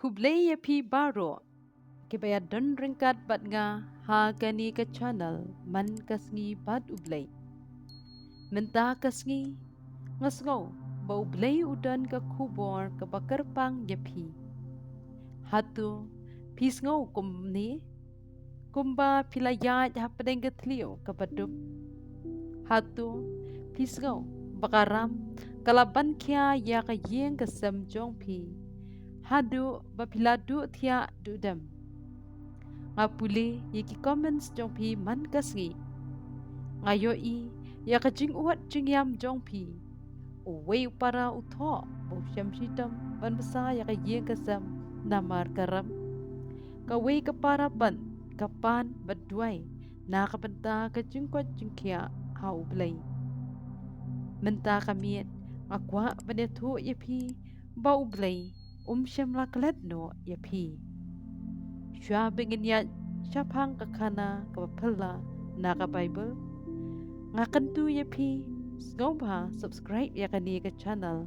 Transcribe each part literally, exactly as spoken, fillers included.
Khublei ïa phi baroh kiba ïa don ryngkat bad nga ha kane ka channel Man ka Sngi bad U Blei. Mynta ka sngi nga sngew ba U Blei u don ka khubor kaba kyrpang ïa phi. Hato phi sngew kumne? Kumba phi la ïaid hapdeng ka thliew kaba duk? Hato phi sngew ba ka ram ka la ban khia ïa ka ïing ka sem jong phi haduh ba phi la duh thiah duh dem? Nga pule ïa ki comments jong phi man ka sngi. Nga ïohi ïa ka jingwad jingïam jong phi. Uwei u para u thoh ba u shem shitom ban bsa ïa ka ïing ka sem namar ka ram. Kawei ka para pat ka pan bad duwai na ka bynta ka jingkoit jingkhiah ha U Blei. Mynta ka miet nga kwah ban ïathuh ïa phi ba U Blei um shym la klet noh ïa phi. Shuwa ba ngin ïaid shaphang ka khana kaba phylla na ka Baibl, nga kyntu ïa phi sngewbha subscribe ïa kane ka channel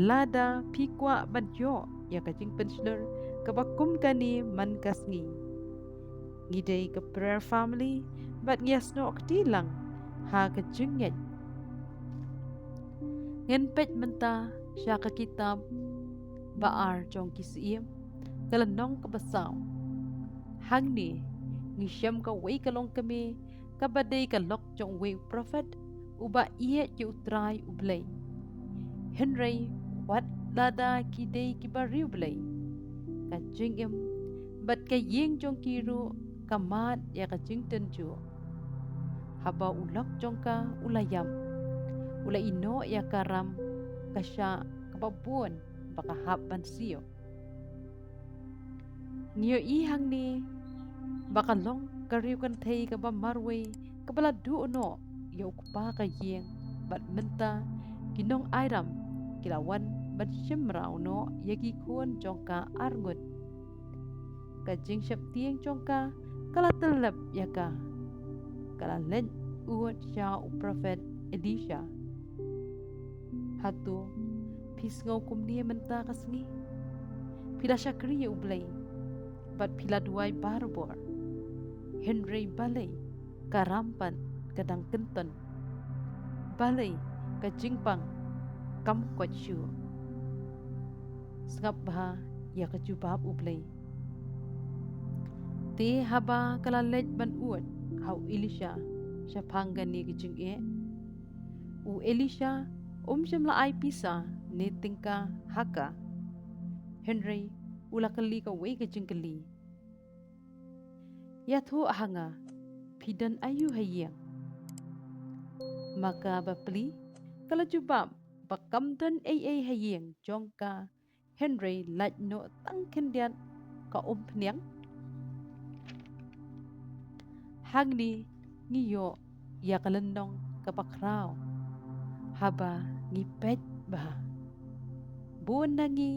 lada phi kwah ban ïoh ïa ka jingpynshlur kaba kum kane man ka sngi. Ngi dei ka prayer family bad ngi ïasnoh kti lang ha ka jingngeit. Ngin peit mynta sha ka kitab ba ar jong ki Syiem, ka lynnong kaba saw. Hangne ngi shem kawei ka longkmie kaba dei ka lok jong uwei u prophet uba ïeit ïa U Trai U Blei. Hynrei wat lada ki dei kiba riewblei, ka jingim bad ka ïing jong ki ruh ka mad ïa ka jingtynjuh. Haba u lok jong ka u la ïap, u la ïehnoh ïa ka ram ka shah kaba bun ba ka hap ban siew. Ngi ïohi hangne ba ka long ka riewkynthei kaba marwei kaba la duh noh ïa u kpa ka ïing bad mynta ki nongairam ki la wan ban shim raw noh ïa ki khun jong ka arngut. Ka jingsheptieng jong ka ka la tyllep ïa ka. Ka la leit ud sha u prophet Elisha. Hato phi sngew kumne mynta ka sngi? Phi la shakri ïa U Blei bad phi la duwai barabor. Hynrei balei ka ram pat ka dang kynton? Balei ka jingpang kam koit shuh? Sngap bha ïa ka jubab U Blei. Te haba ka la leit ban ud ha u Elisha shaphang kane ka jingeh, u Elisha um shym la ai pisa ne tyngka ha ka. Hynrei u la kylli kawei ka jingkylli. Ïathuh ha nga, phi don aïu ha ïing? Ma ka bapli ka la jubab ba kam don ei ei ha ïing jong ka, hynrei lait noh tang khyndiat ka umphniang. Hangne ngi ïoh ïa ka lynnong kaba khraw. Haba ngi peit bha, bun na ngi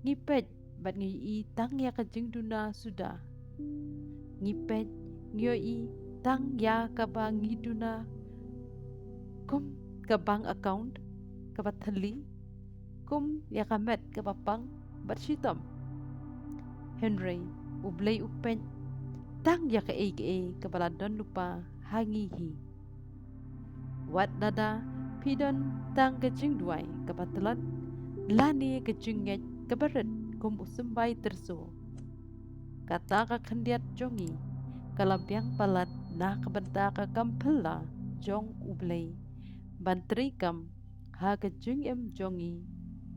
ngi peit bad ngi ïohi tang ïa ka jingduna suda. Ngi peit ngi ïohi tang ïa kaba ngi duna kum ka bank account kaba thylli, kum ïa ka met kaba pang bad shitom. Hynrei U Blei u peit tang ïa kaei kaei kaba la don lypa ha ngi hi. Wat lada phi don tang ka jingduwai kaba tlot lane ka jingngeit kaba rit kum u symbai tyrso, kata ka khyndiat jong ngi ka la biang palat na ka bynta ka kam phylla jong U Blei ban treikam ha ka jingim jong ngi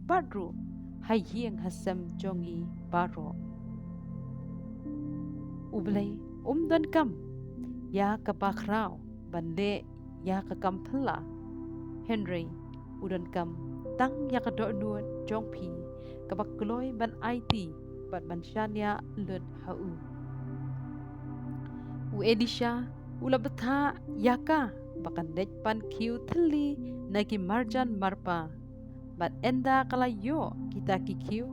bad ruh ha ïing ha sem jong ngi baroh. U Blei um donkam ïa kaba khraw ban leh ïa ka kam phylla, hynrei u donkam tang ïa ka dohnud jong phi kaba kloi ban aiti bad ban shaniah lut ha u. U Elisha u la bthah ïa ka ba kan leit pan khiew thylli na ki marjan marpa, bad ynda ka la ïoh kita ki khiew,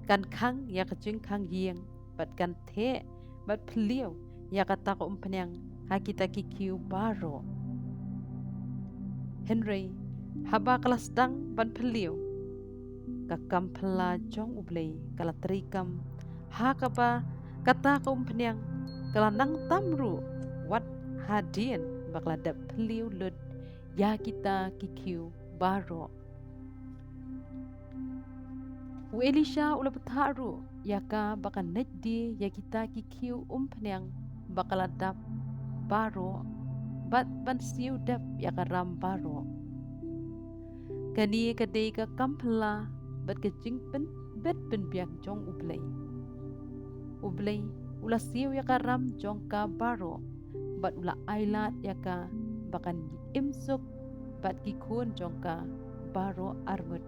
kan khang ïa ka jingkhang ïing bad kan theh bad phylliew ïa kata ka umphniang ha kita ki khiew baroh. Hynrei haba ka la sdang ban phylliew, ka kam phylla jong U Blei ka la treikam, ha kaba kata ka umphniang ka la nang tam ruh wat hadien ba ka la dep phylliew lut ïa kita ki khiew baroh. U Elisha u la bthah ruh ïa ka ba kan leit die ïa kita ki khiew umphniang ba ka la dap baroh bad ban siew dep ïa ka ram baroh. Kane ka dei ka kam phylla bad ka jingpynbit pynbiang jong U Blei. U Blei u la siew ïa ka ram jong ka baroh bad u la ailad ïa ka ba kan im suk bad ki khun jong ka baroh arngut.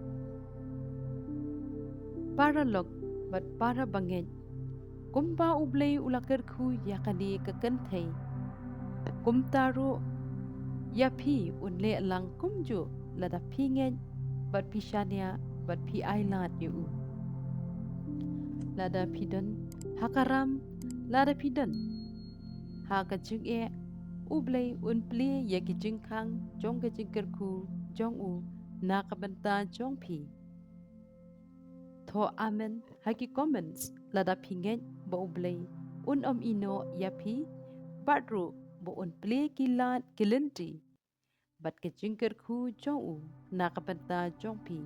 Para lok bad para bangeit, kumba U Blei u la kyrkhu ïa kane ka kynthei, kumta ruh ïa phi un leh lang kumjuh lada phi ngeit bad phi shaniah bad phi ailad ïa u. Lada phi don ha ka ram, lada phi don ha ka jingeh, U Blei un plie ïa ki jingkhang jong ka jingkyrkhu jong u na ka bynta jong phi. Thoh amen ha ki comments lada phi ngeit ba U Blei un ym ïehnoh ïa phi bad ruh ba un plie ki lad ki lynti bad ka jingkyrkhu jong u na ka bynta jong phi,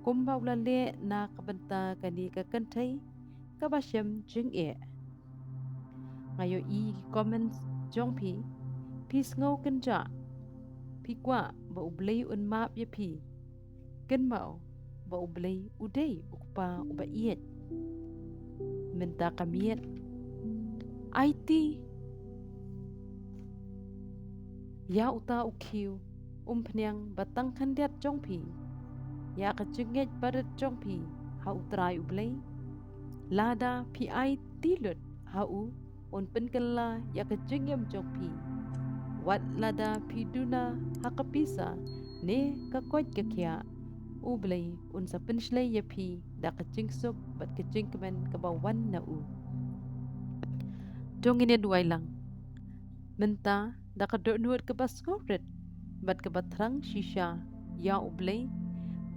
kumba u la leh na ka bynta kane ka kynthei kaba shem jingeh. Nga ïohi ki comments jong phi, phi sngew kynjah, phi kwah ba U Blei un map ïa phi. Kynmaw ba U Blei u dei U Kpa uba ïeit. Mynta ka miet, aiti ïa uta u khiew umphniang ba tang khyndiat jong phi, ïa ka jingngeit barit jong phi ha U Trai U Blei. Lada phi aiti lut ha u, un pynkylla ïa ka jingim jong phi. Wat lada phi duna ha ka pisa ne ka koit ka khiah, U Blei un sa pynshlei ïa phi da ka jingsuk bad ka jingkmen kaba wan na u. To ngin ïa duwai lang. Mynta da ka dohnud kaba sngewrit bad kaba thrang shisha ïa U Blei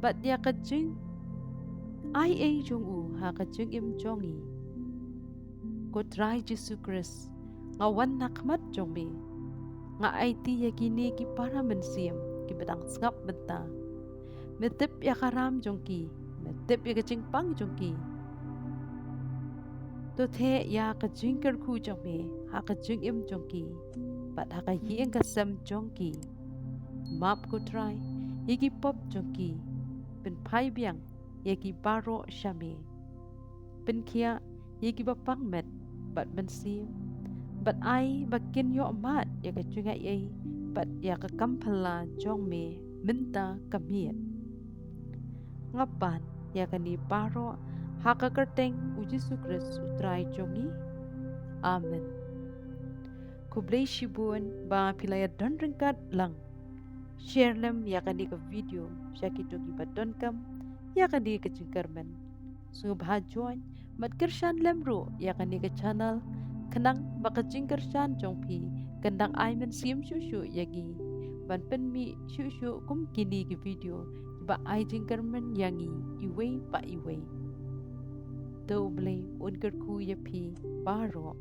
bad ïa ka jingaiei jong u ha ka jingim jong ngi. Ko Trai Jisu Khrist, nga wan na khmat jong me. Nga aiti ïa kine ki para mynsiem kiba dang sngap mynta. Me tip ïa ka ram jong ki, me tip ïa ka jingpang jong ki. To theh ïa ka jingkyrkhu jong me ha ka jingim jong ki bad ha ka ïing ka sem jong ki. Map, ko Trai, ïa ki pop jong ki. Pynphai biang ïa ki baroh sha me. Pynkhiah ïa kiba pang met bad mynsiem bad ai ba kin ïoh mad ïa ka jingaiei bad ïa ka kam phylla jong me mynta ka miet. Nga pan ïa kane baroh ha ka kyrteng U Jisu Khrist U Trai jong ngi. Amen. Khublei shibun ba phi la ïa don ryngkat lang. Share lem ïa kane ka video sha kito kiba donkam ïa kane ka jingkyrmen. Sngewbha join bad kyrshan lem ruh ïa kane ka channel, khnang ba ka jingkyrshan jong phi kan dang ai mynsiem shuh shuh ïa ngi ban pynmih shuh shuh kum kine ki video kiba ai jingkyrmen ïa ngi iwei pa iwei. To U Blei un kyrkhu ïa phi baroh.